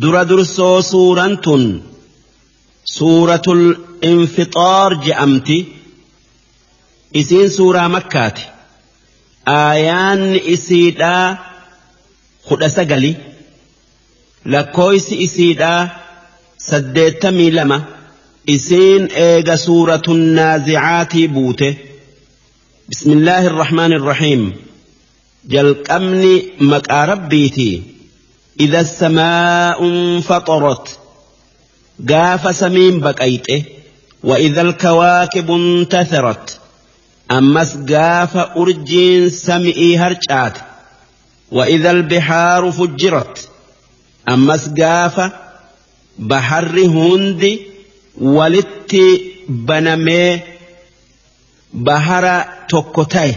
Dura dursoo suuraan tun suuratul infixaar je'amti. Isiin suuraa Makkaati. Aayaanni isiidhaa 19, lakkoofsi isiidhaa 82. Isiin eega suuratun naazicaatii buute. Bismillaahi irrahmaani irrahiim. Jalqabni maqaa Rabbiiti. إذا السماء انفطرت gaafa samiin baqayxe. وإذا الكواكب انتثرت ammas gaafa urjiin sami'ii harcaate. وإذا البحار فجرت ammas gaafa baharri hundi walitti banamee bahara tokko ta'e,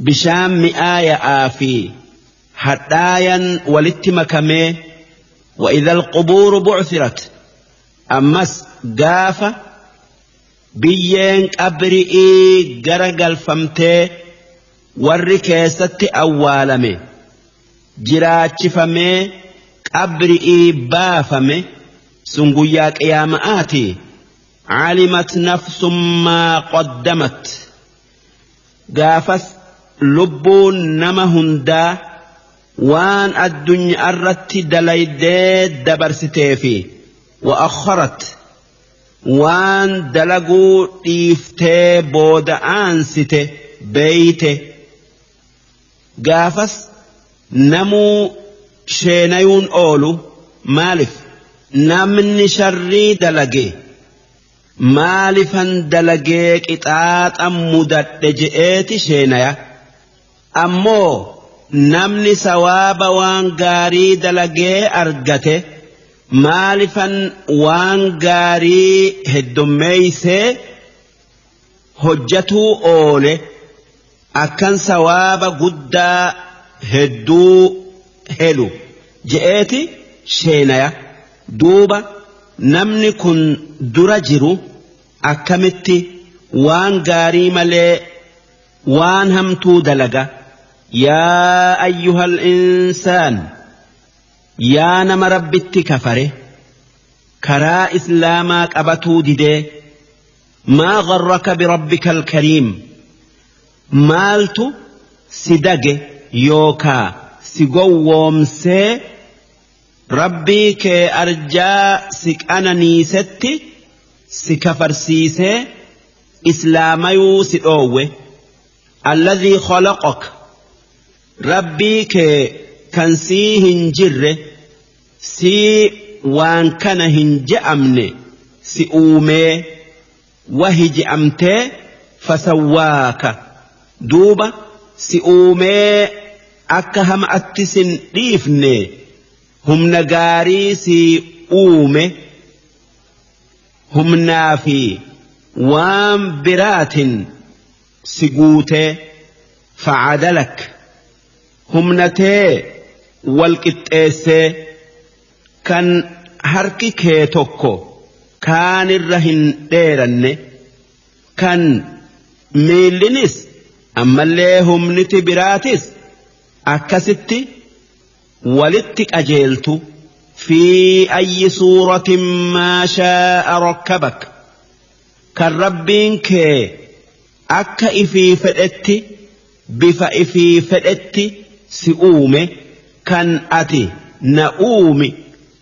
bishaan mi'aaya'aa fi hadhaayan walitti makamee. وإذا القبور بعثرت ammas gaafa biyyeen qabri'ii gara galfamtee warri keessatti awwaalame jiraachifamee qabri'ii baafame, sun guyyaa qiyaama'aati. علمت نفس ما قدمت gaafas lubbuun nama hundaa waan addunyaa irratti dalaydee dabarsitee fi وأخرت waan dalaguu dhiiftee booda aansite beeyte. Gaafas namuu sheenayuun oolu. Maalif namni sharrii dalage maalifan dalagee qixaaxa mudadhe je'eeti sheenaya. Ammoo namni sawaaba waan gaarii dalagee argate maalifan waan gaarii heddummeeysee hojjatuu oole akkan sawaaba guddaa hedduu helu je'eeti sheenaya. Duuba namni kun dura jiru akkamitti waan gaarii malee waan hamtuu dalaga? يا أيها الإنسان yaa nama Rabbitti kafare, karaa Islaamaa qabatuu didee, ما غرك بربك الكريم maaltu si dage yookaa si gowwoomsee Rabbii kee arjaa si qananiisetti si kafarsiisee islaamayuu si dhoowwe? الذي خلقك Rabbii kee kan sii hin jirre, sii waan kana hin je'amne si uumee wahi je'amtee, فسواك duuba si uumee akka hama'atti sin dhiifne, humna gaarii si uume, humnaa fi waan biraatin si guutee, فعدلك humnatee wal qixxeessee kan harki kee tokko kaanirra hin dheeranne, kan miillinis ammallee humniti biraatis akkasitti walitti qajeeltu. في أي صورة ما شاء ركبك kan Rabbiin kee akka ifii fedhetti, bifa ifii fedhetti si uume, kan ati na uumi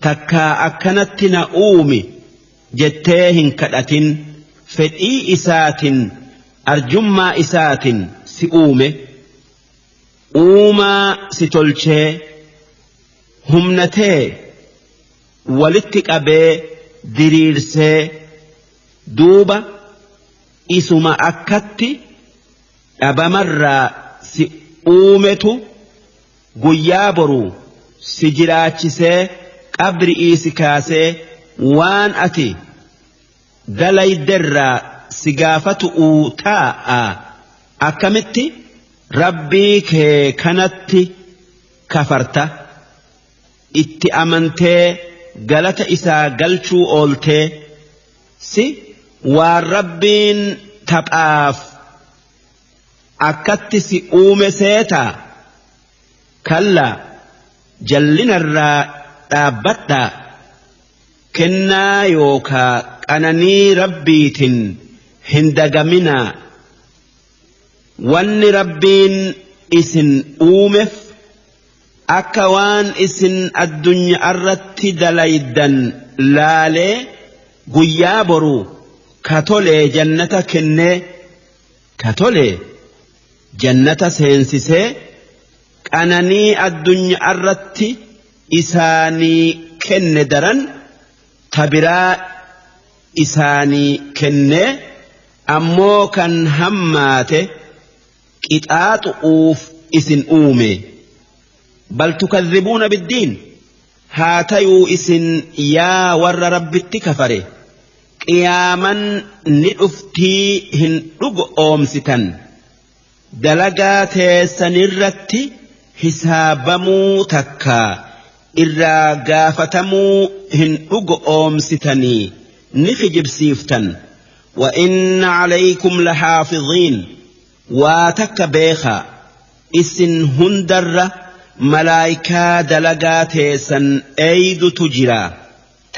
takkaa akkanatti na uumi jettee hin kadhatin, fedhii isaatin, arjummaa isaatin si uume. Uumaa si tolchee humnatee walitti qabee diriirsee, duuba isuma akkatti dhabamarraa si uumetu guyyaa boruu si jiraachisee qabri'ii si kaasee waan ati dalayderraa si gaafatu'uu taa'a. Akkamitti Rabbii kee kanatti kafarta, itti amantee galata isaa galchuu ooltee? Si waan Rabbiin taphaaf akkatti si uume seetaa? Kallaa, jallinarraa dhaabbadhaa. Kennaa yookaa qananii Rabbiitin hin dagaminaa. Wanni Rabbiin isin uumef akka waan isin addunyaarratti dalaydan laalee guyyaa boruu ka tolee jannata kennee ka tolee jannata seensisee qananii addunyaarratti isaanii kenne daran ta biraa isaanii kennee ammoo kan hammaate qixaaxu'uuf isin uume. Bal tukadhibuuna biddiin, haa tayuu isin yaa warra Rabbitti kafare qiyaaman ni dhuftii hin dhugo oomsitan, dalagaa teessanirratti hisaabamuu takkaa irraa gaafatamuu hin dhugo oomsitanii ni kijibsiiftan. Wa inna alaykum lahaafiziin, waa takka beekaa, isin hundarra malaayikaa dalagaa teessan eeydutu jira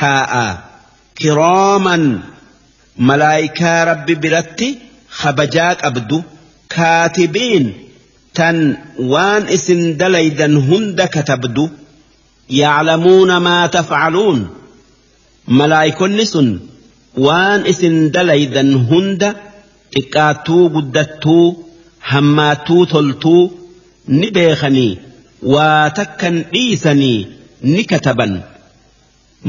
taa'a. Kiraaman, malaayikaa Rabbi biratti kabajaa qabdu, kaatibiin, tan waan isin dalaydan hunda katabdu. Yaclamuuna maa tafcaluun, malaayikonni sun waan isin dalaydan hunda, xiqqaattuu guddattuu, hammaattuu toltuu, ni beekanii, waa takkan dhiisanii ni kataban.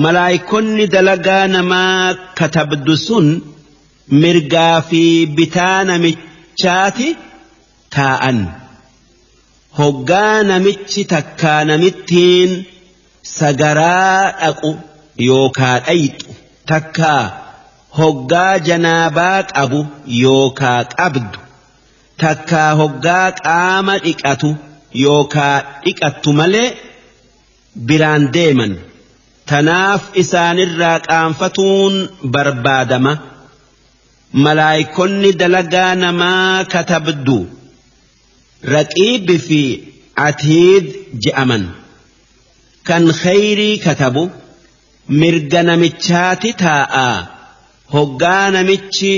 Malaayikonni dalagaa namaa katabdu sun mirgaa fi bitaa namichaati taa'an. Hoggaa namichi takkaa namittiin sagaraa dhaqu yookaa dhayxu, takkaa hoggaa janaabaa qabu yookaa qabdu, takkaa hoggaa qaama dhiqatu yookaa dhiqattu malee biraan deeman. Tanaaf isaanirraa qaanfatuun barbaadama. Malaayikonni dalagaa namaa katabdu Raqiibi fi Atiid je'aman. Kan kheyrii katabu mirga namichaati taa'a. Hoggaa namichi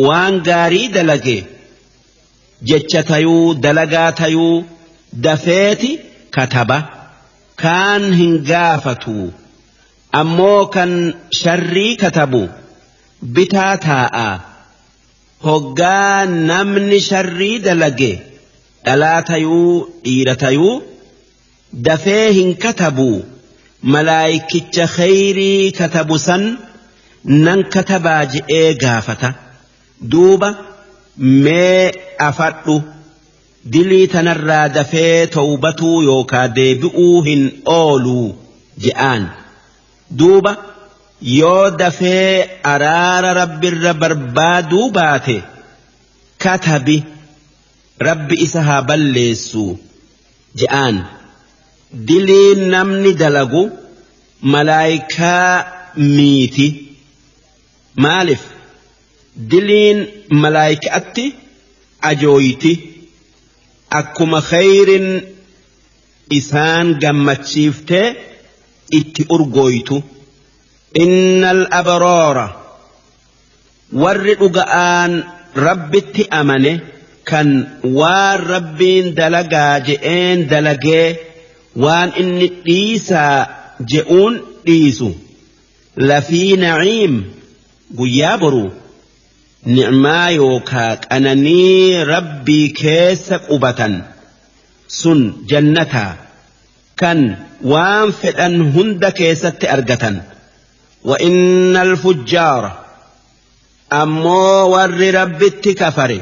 waan gaarii dalage, jecha tayuu dalagaa tayuu, dafeeti kataba, kaan hin gaafatu. Ammoo kan sharrii katabu bitaa taa'a. Hoggaa namni sharrii dalage, dhalaa tayuu dhiira tayuu, dafee hin katabu. Malaayikicha kheyrii katabu san nan katabaa je'ee gaafata. Duuba mee afadhu, dilii tanarraa dafee towbatuu yookaa deebi'uu hin ooluu je'aan. Duuba yoo dafee araara Rabbirra barbaaduu baate, katabi, Rabbi isa haa balleessu je'aan. Diliin namni dalagu malaayikaa miiti. Maalif diliin malaayikaatti ajooyti, akkuma kheyrin isaan gammachiiftee itti urgooytu. Innal abraara, warri dhuga'aan Rabbitti amane, kan waan Rabbiin dalagaa je'een dalagee waan inni dhiisaa je'uun dhiisu, lafii naciim, guyyaa boruu ni'maa yookaa qananii Rabbii keessa qubatan, sun jannataa, kan waan fedhan hunda keessatti argatan. Wa innal fujjaara, ammoo warri Rabbitti kafare,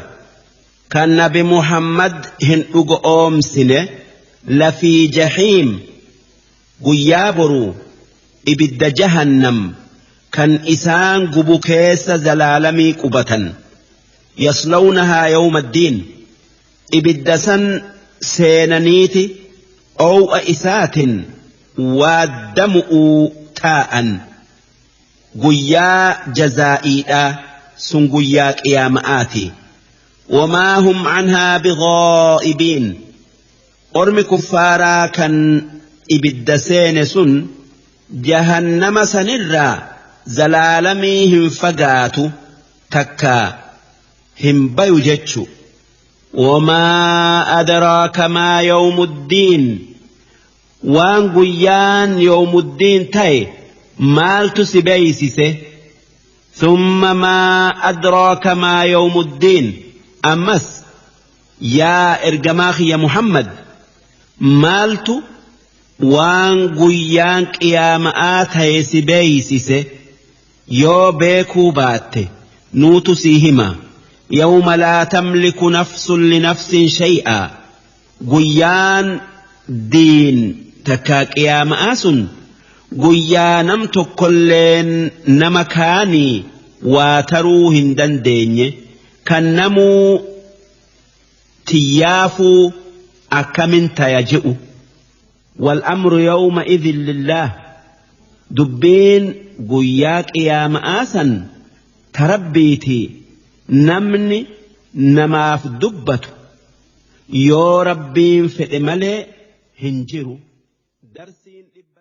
kan nabi Muhammad hin dhugo oomsine, lafii jahiim, guyyaa boruu ibidda jahannam kan isaan gubu keessa zalaalamii qubatan. Yaslawnahaa yawma ddiin, ibidda san seenaniiti oow'a isaatin waaddamu'uu taa'an guyyaa jazaa'iidha, sun guyyaa qiyaama'aati. Wamaa hum canhaa bighaa'ibiin, ormi kuffaaraa kan ibidda seene sun Jahannama sanirraa zalaalamii hin fagaatu takkaa hin bayu jechu. Wamaa adraaka maa yawmuddiin, waan guyyaan yawmuddiin ta'e maaltu si beeysise? Thumma maa adraaka maa yawmuddiin, ammas yaa ergamaa kiyya Muhammad, maaltu waan guyyaan qiyaama'aa ta'e si beeysise? Yoo beekuu baatte nuutu sii hima. Yawma laa tamliku nafsun linafsin shay'aa, guyyaan diin takkaa qiyaama'aa sun guyyaa nam tokkolleen nama kaanii waa taruu hin dandeenye, kan namuu tiyyaafuu akkamin taya je'u. Wal amru yawma idhin lillaah, dubbiin guyyaa qiyaama'aa san ta Rabbiitii, namni namaaf dubbatu yoo Rabbiin fedhe malee hin jiru. Darsiin dhibba.